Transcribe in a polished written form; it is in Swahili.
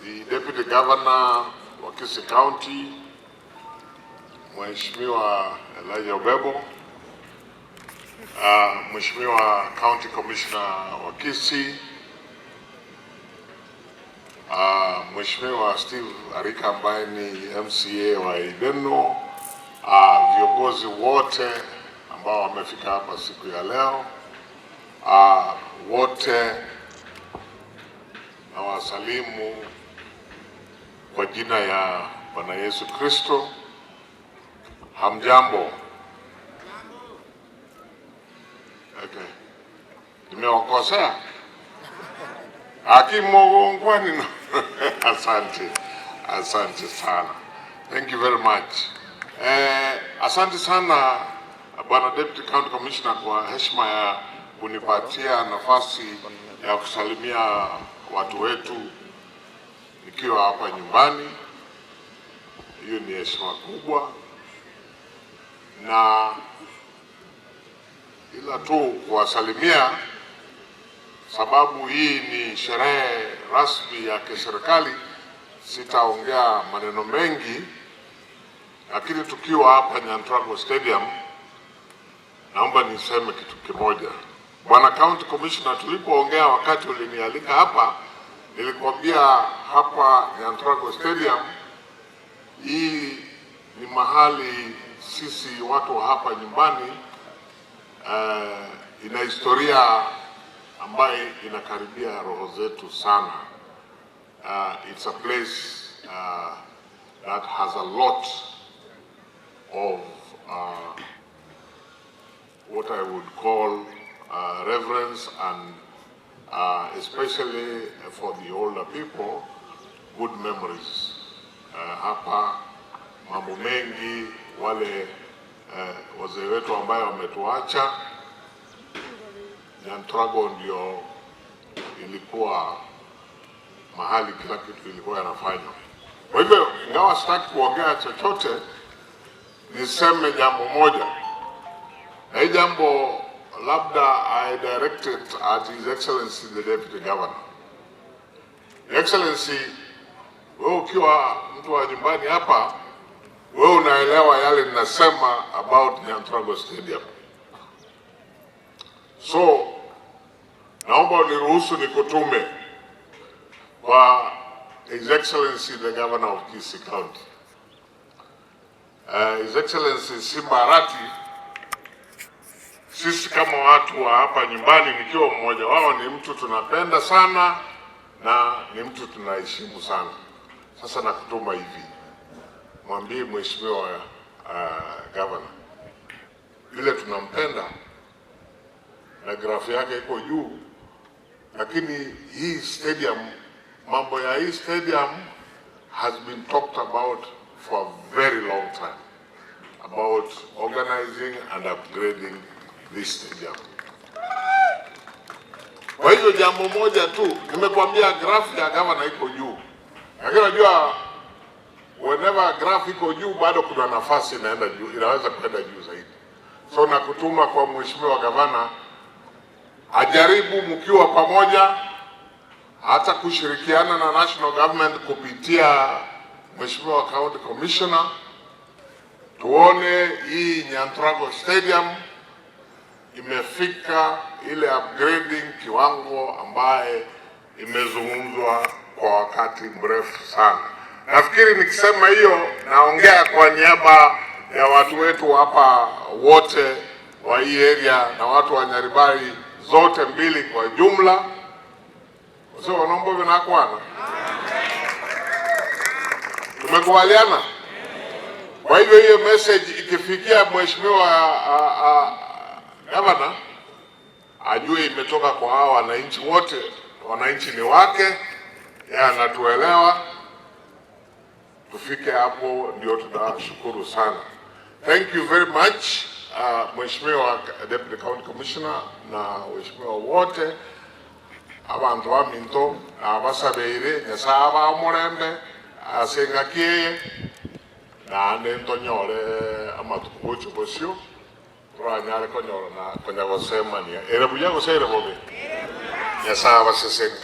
The Deputy Governor wa Kisii County, Mheshimiwa Elijah Obebo, Mheshimiwa County Commissioner wa Kisii, Mheshimiwa Steve Arika ambaye ni MCA wa Ideno, viongozi wote ambao wamefika hapa siku ya leo, wote nawasalimu kwa jina ya Bwana Yesu Kristo. Hamjambo? Okay. Nimewakosea? Akimogongwani. Asante, asante sana. Thank you very much. Asante sana, Bwana Deputy County Commissioner, kwa heshima ya kunipatia nafasi ya kusalimia watu wetu nikiwa hapa nyumbani. Hiyo ni heshima kubwa, na ila tu kuwasalimia, sababu hii ni sherehe rasmi ya kiserikali, sitaongea maneno mengi, lakini tukiwa hapa Nyanturago Stadium, naomba niseme kitu kimoja. Bwana County Commissioner, tulipoongea wakati ulinialika hapa, nilikwambia hapa Nyanturago Stadium hii ni mahali sisi watu wa hapa nyumbani, ina historia ambayo inakaribia roho zetu sana. It's a place that has a lot of what I would call reverence and, especially for the older people, good memories. Hapa mambo mengi wale wazee wetu ambayo wametuacha, Nyanturago ndio ilikuwa mahali kila kitu ilikuwa yanafanywa. Kwa hivyo, ingawa sitaki kuongea chochote, niseme jambo moja, na hii jambo labda I direct it at His Excellency the Deputy Governor. Your Excellency, wewe ukiwa mtu wa nyumbani hapa, wewe unaelewa yale ninasema about Nyanturago Stadium. So naomba uniruhusu nikutume kwa His Excellency the Governor of Kisii County. His Excellency Simba Arati, sisi kama watu wa hapa nyumbani, nikiwa mmoja wao, ni mtu tunapenda sana na ni mtu tunaheshimu sana. Sasa nakutuma hivi, mwambie mheshimiwa governor vile tunampenda na grafu yake iko juu, lakini hii stadium, mambo ya hii stadium has been talked about for a very long time, about organizing and upgrading this stadium. Kwa hivyo jambo moja tu nimekuambia, graph ya gavana iko juu, lakini unajua whenever graph iko juu bado kuna nafasi inaenda juu, inaweza kwenda juu zaidi. So nakutuma kwa mheshimiwa gavana ajaribu, mkiwa pamoja, hata kushirikiana na national government kupitia mheshimiwa county commissioner, tuone hii Nyanturago Stadium imefika ile upgrading kiwango ambaye imezungumzwa kwa wakati mrefu sana. Nafikiri nikisema hiyo naongea kwa niaba ya watu wetu hapa wote wa hii area na watu wa Nyaribari zote mbili kwa jumla. Sio wanaomba vinakwana, tumekubaliana. Kwa hivyo hiyo message ikifikia mheshimiwa gavana ajue imetoka kwa hawa wananchi wote, wananchi ni wake, yeye anatuelewa. Tufike hapo, ndio tunashukuru sana. Thank you very much, Mheshimiwa Deputy County Commissioner na waheshimiwa wote, abantu baminto abasabeire Nyasaye abamurembe asengakieye naende ntonyore amatuko gochi bosio turanyare konyora na konya gosemania ere buya gose ere bobe. Nyasaye abaseseni.